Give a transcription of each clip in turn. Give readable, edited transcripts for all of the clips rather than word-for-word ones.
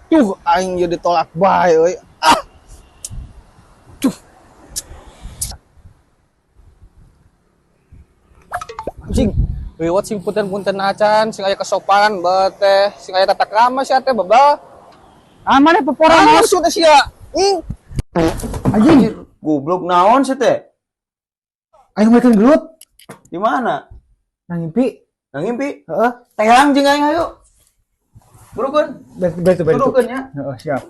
Tuh, aing jadi tolak bae euy. Ah. Tuh. Anjing, liwat sing punten-punten acan, sing aya kesopanan teh, sing aya tata krama sia teh bebal. Ah, mana peporang? Ah, maksudnya sia. Ing. Anjing, Goblok, naon sih teh? Aing makan gelut. Di mana? Nang ngimpi. Nang ngimpi. Heeh. Teang jeung aing, ayo. Burukeun. Baik, baik, baik. Burukeun ya. Heeh, siap.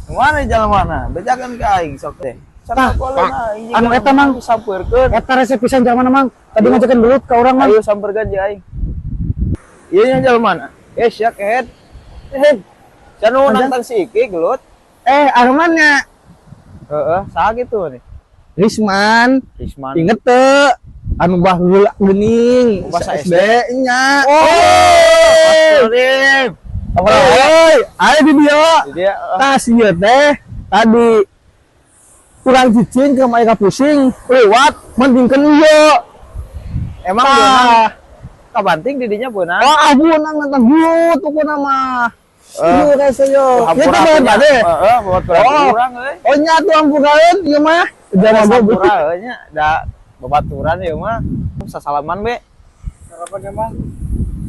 Mana jalan mana? Bejakan ke aing sok teh. Tah, Sakola aing. Anu eta, Mang. Sampeurkeun. Eta resep pisan zaman, Mang. Tadi ngajakin gelut ke orang, Mang. Ayo sampeurkeun jeung aing. Ieu nya jalan mana? Eh, sia kehed. Eh, Canu Anjang. Nantang si Iki gelut. Eh, Armannya. Heeh, saha kitu nih? Risman, Risman. Inget teu? Anu baheula geuning, Bahasa SD nya. Oh, Astagfirullahaladzim. Oi, ayo di dieu. Dia Tas ieu teh tadi kurang cicing ke mereka pusing lewat mendingkeun ieu. Emang Tah. beunang kabanting di dinya beunang. Oh, ah beunang nantang gelut pokona mah. Eh, Ieu rasa yo. Hampura Itu banget atuh nya. deh. Heeh, buat Oh. urang euy. Oh nya tuh ampuraeun ieu mah. Jangan Hampura euy nya, da babaturan ieu mah. Sasalaman be. Sarapan emang.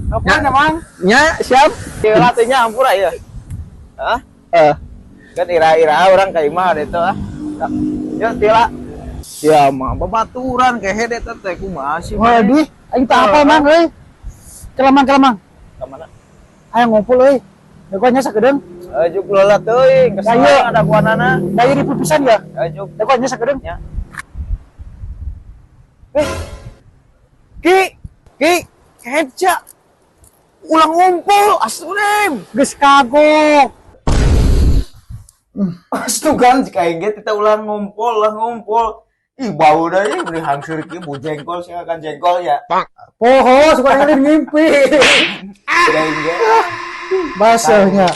Apa emang? Nya siap. Ieu lah teh nya hampura ieu. Hah? Eh, Kan ira-ira urang ka imah itu ah. Yuk tila. Ya mah babaturan kehed eta teh kumaha sih? Waduh, aing tak apa, Mang, euy. Kelemang, kelemang. Ka mana? Ayo ngumpul euy. Dagoannya sakedeung. Eh, juk lola teuing, kesel Ayo. ada kuanana. Da ieu diputusan ya. Ayo juk. Dagoannya sakedeung. Ya. Eh. Ki, Ki, keja. Ulang ngumpul, astagfirullahaladzim. Geus kagok. Astugan jika aing ge kita ulang ngumpul, ulang ngumpul. Ih, bau dah ini beli hangsur ki bu jengkol sih akan jengkol ya. Poho, suka ngimpi. Tidak aing ge. Basahnya.